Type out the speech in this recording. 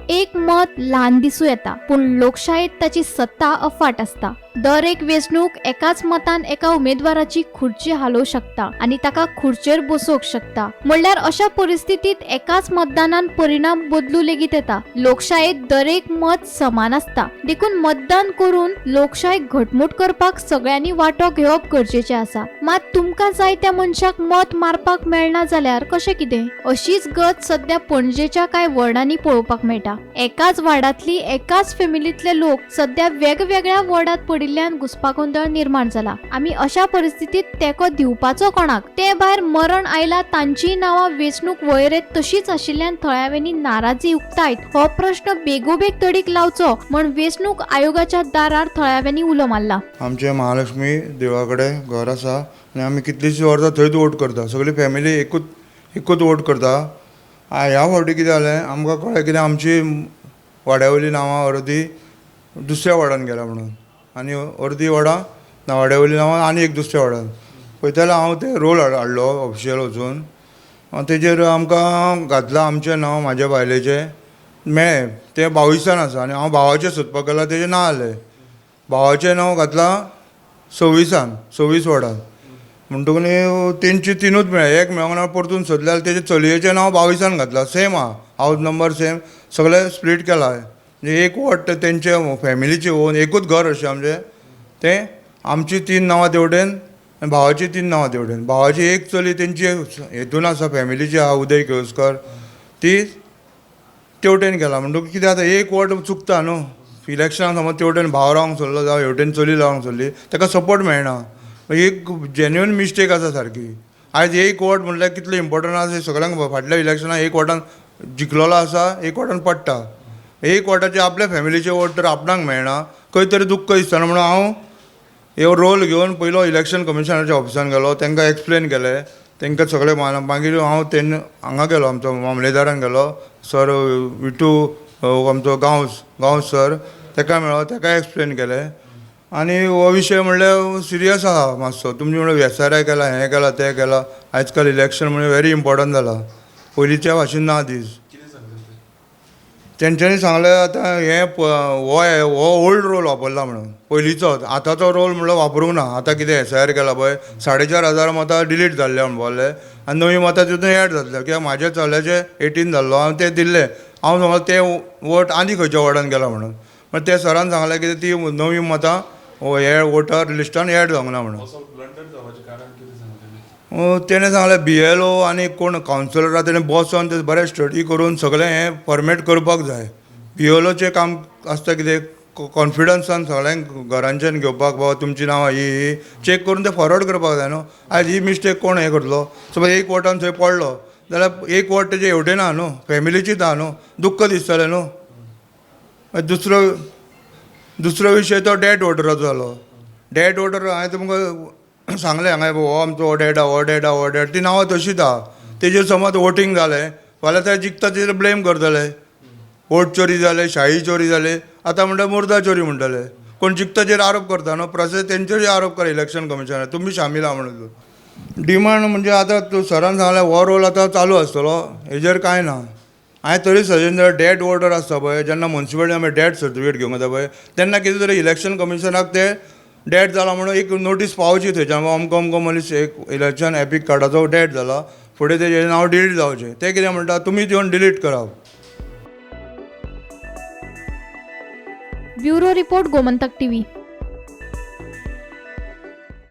एक मत ल्हान दिसूं येता, पूण लोकशायेत ताची सत्ता अफाट आसता. दर एक वेंचणूक एकाच मतान एका उमेदवाराची खुर्ची हालोवंक शकता आनी ताका खुर्चेर बसोवंक शकता. म्हणल्यार अशा परिस्थितीत एकाच मतदानान परिणाम बदलू लेगीत येता. लोकशायेत दरेक मत समान आसता, देखून मतदान करून लोकशाय घटमूट करपाक सगळ्यांनी वांटो घेवप गरजेचें आसा. मात तुमकां जाय त्या मनशाक मत मारपाक मेळना जाल्यार कशें कितें? अशीच गत सध्या पणजेच्या कांय वॉर्डांनी पळोवपाक मेळटा. एकाच वार्डांतली एकाच फॅमिलींतले लोक सध्या वेगवेगळ्या वॉर्डांत पडिल्ल्यान घुस्पागोंदळ निर्माण जाला. आमी अशा परिस्थितीत तेंको दिवपाचो कोणाक? ते भायर मरण आयला तांचीय नांवां वेंचणूक वळेरेंत तशीच आशिल्ल्यान थळाव्यांनी नाराजी उक्तायत हो प्रश्न बेगोबेग तडीक लावचो म्हण वेंचणूक आयोगाच्या दारार थळाव्यांनी उलो मारला. आमचे महालक्ष्मी देवळा कडेन घर आसा आनी आमी कितलींशीं वर्सां थंयच वोट करता. सगळी फॅमिली एकूच एकूच वोट करता. ह्या फावटी कितें जालें, आमकां कळ्ळें कितें आमची वाड्या वयलीं नांवां अर्दी दुसऱ्या वॉर्डान गेला म्हणून आनी अर्दी वॉर्डां वाड्या वयलीं नांवां आनी एक दुसऱ्या वॉर्डान. पळयता जाल्यार हांव ते रोल हाडलो ऑफिशियल वचून, तेजेर आमकां घातलां आमचें नांव म्हाज्या बायलेचें मेळ्ळें. तें 22 आसा आनी हांव भावाचें सोदपाक गेलो, तेजें ना जालें. भावाचें नांव घातलां 26 26 वॉर्डान. म्हणटकूच तेंची तिनूच मेळ्ळे, एक मेळोंक ना. परतून सोदलें जाल्यार तेजे चलयेचें नांव 22 घातलां. सेम आहा, हावज नंबर सेम, सगळें स्प्लीट केलां. म्हणजे एक वॉर्ड तेंचे फॅमिलीचें ओन, एकूच घर अशें आमचें. तें आमची 3 नांवां तेवटेन आनी भावाची 3 नांवां तेवटेन. भावाची एक चली तेंची हेतून आसा, फॅमिलीची आहा, उदय केळुस्कर, ती तेवटेन गेला. म्हणटकूच कितें जाता, एक वॉर्ड चुकता न्हू इलेक्शनाक. समज तेवटेन भाव रावंक सोदलो जावं हेवटेन चली रावंक सोदली, ताका सपोर्ट मेळना. एक जेन्युइन मिस्टेक आसा सारकी. आयज एक वॉर्ड म्हणल्यार कितलें इम्पोर्टंट आसा सगळ्यांक. फाटल्या इलेक्शनाक एक वॉर्डान जिखलेलो आसा, एक वॉर्डान पडटा. एक वॉर्डाचे आपल्या फॅमिलीचे वोट तर आपणाक मेळना, खंय तरी दुख्ख दिसता. म्हणून हांव हे रोल घेवन पयलो इलेक्शन कमिशनराच्या ऑफिसान गेलो, तांकां एक्सप्लेन केलें, तांकां सगळें. मागीर हांव तेन्ना हांगा गेलो, आमचो मामलेदारान गेलो, सर विटू आमचो गांवस गांवस सर, ताका मेळ्ळो, ताका एक्सप्लेन केलें. आनी हो विशय म्हणल्यार सिरियस आहा मातसो. तुमचे म्हणल्यार एसआरआय केला, हें केलां, तें केलां. आयज काल इलेक्शन म्हणजे व्हेरी इम्पोर्टंट जाला, पयलींच्या भाशेन ना दीस. तेंच्यांनी सांगलें आतां हें हो हो ओल्ड रोल वापरला म्हणून, पयलींचो. आतांचो रोल म्हणल्यार वापरूंक ना. आतां कितें एसआयआर केला पळय, 4500 मतां डिलीट जाल्ले म्हणपाक लागले आनी नवी मतां तितून एड जातले. कित्याक म्हाज्या चल्याचे 18 जाल्लो, हांवें तें दिल्लें. हांव समज तें वोट आनी खंयच्या वॉर्डान गेला म्हणून, पण ते सरान सांगलें की ती नवी मतां हे वोटर लिस्टान एड जावंक ना म्हणून. तेणें सांगलें बीएलओ आनी कोण कावन्सिलर आहा तेणें बसोन ते बरें स्टडी करून सगळें हें फॉर्मेट करपाक जाय. बीएलओचें काम आसता कितें, कॉन्फिडन्सान सगळ्यांक घरांच्यान घेवपाक, बाबा तुमची नांवां ही ही चॅक करून ते फॉरवर्ड करपाक जाय न्हू. आयज ही मिस्टेक कोण हें करतलो? सपोज एक वोटान थंय पडलो जाल्यार एक वोट तेजें हेवटेन आहा न्हू, फॅमिलीचीच आहा न्हू, दुख्ख दिसतलें न्हू. दुसरो दुसरो विशय तो डेड वोटराचो जालो. डेड वोटर हांवें तुमकां सांगलें हांगा, हो आमचो हो डेड आहा, हो डेड आहा, हो डेड, ती नांवां तशीच आहा. तेजेर समज वोटींग जालें फाल्यां ते जिखता तेजेर ब्लेम करतले. वोट चोरी जाले, शाही चोरी जाले, आतां म्हणटा मुर्दा चोरी म्हणटले. कोण जिखता तेजेर आरोप करता न्हू, प्रोसेस तेंचेरूय आरोप करा इलेक्शन कमिशनार, तुमी शामील आहा म्हणून. डिमांड म्हणजे आतां तूं सरान सांगलें हो रोल आतां चालू आसतलो, हेजेर कांय ना. हांवें तरी सजेशन दिलें, डेड वोटर आसता पळय, जेन्ना मुन्सिपालिटी आमी डेड सर्टिफिकेट घेवंक वता पळय, तेन्ना कितें तरी इलेक्शन कमिशनाक ते डेड जाला म्हणून एक नोटीस पावची थंयच्यान, अमको अमको मनीस एक इलेक्शन एपीक कार्डाचो डेड जाला, फुडें तेजें नांव डिलीट जावचें. ते कितें म्हणटा, तुमीच येवन delete कराप. Bureau report, Gomantak TV.